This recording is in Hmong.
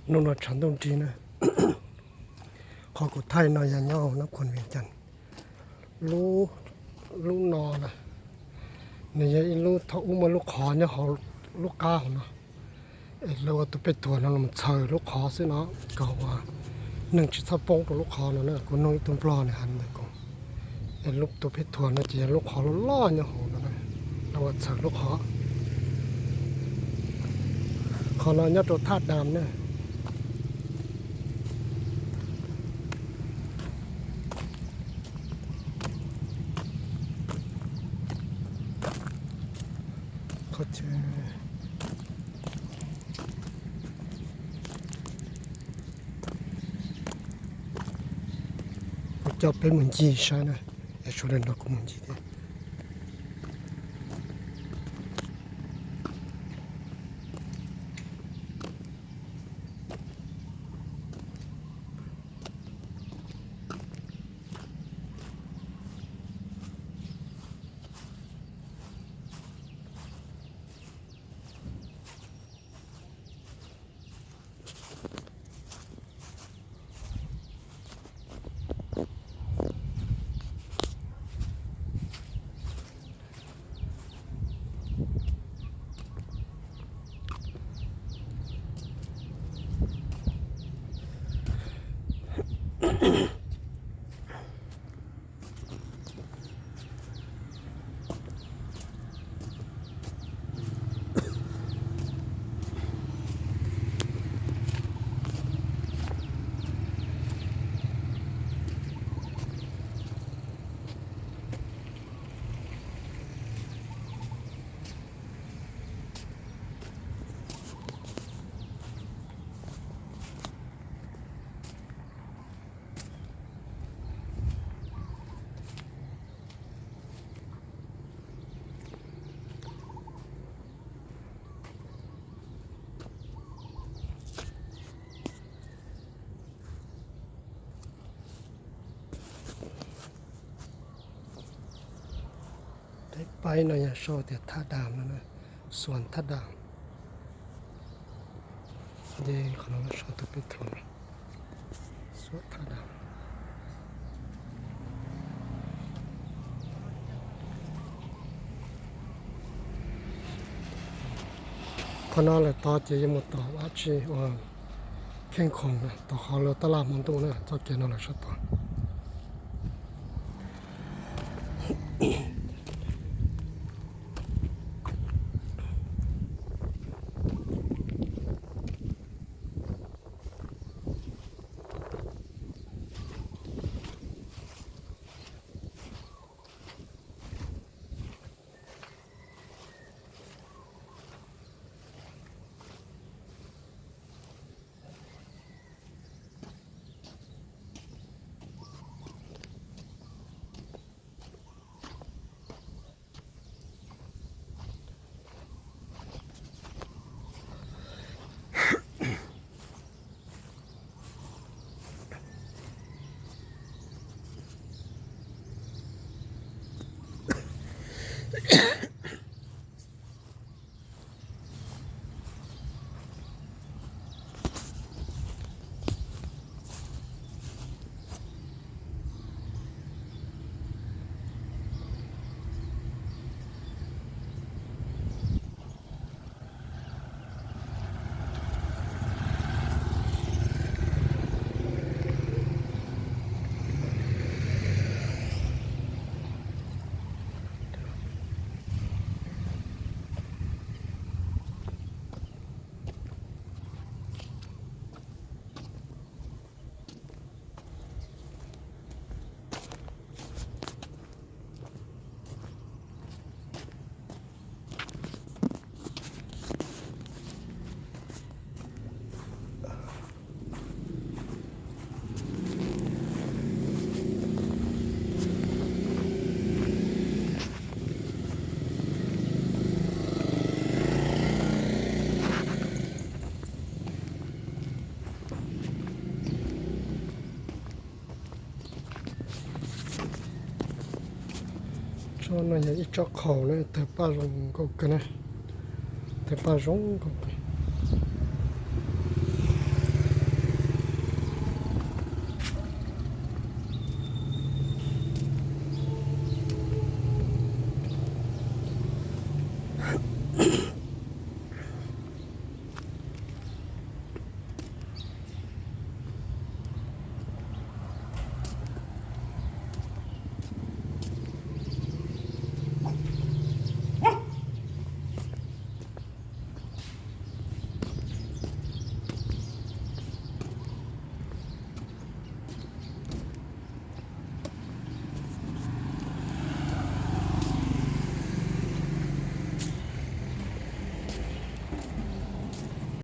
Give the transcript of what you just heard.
Hnub no tshav ntuj nrig na. Qhov kuv thaij no yog nyob hauv Nab Khuas Vias Cas. Lub, lub no na, nws yog ib lub, thaum ub muaj lub qhov nyob hauv lub qab hauv no, es lawv ua tus pej thuam no los txhaws lub qhov xwb no, kom uas neeg tsis txhob poob rau lub qhov no na. Kuv nug ib tug nplog nws hais ntawm kuv, es lub tus pej thuam no ces yog lub qhov loj loj nyob hauv no, lawv ua txhaws lub qhov. Qhov no nyob rau thaj Dam na. Qhov chaw, kuv coj peb mus ncig saib na, es sawv daws nrog kuv mus ncig thiab. Peb paib no yog sau tias thaj Dam no, xuas thaj Dam. Ces qhov no sau tus pej thuam, xuas thaj Dam. Qhov no lawm tod ces yuav mus tom dab tsi uas Kheej Khoom na, tom qhov lawv taj laj hmo ntuj na, txoj kev no lawm sab tod. Tsob no yog ib tsob qhaus na, tawg paj zoo nkauj kawg na, tawg paj zoo nkauj kawg.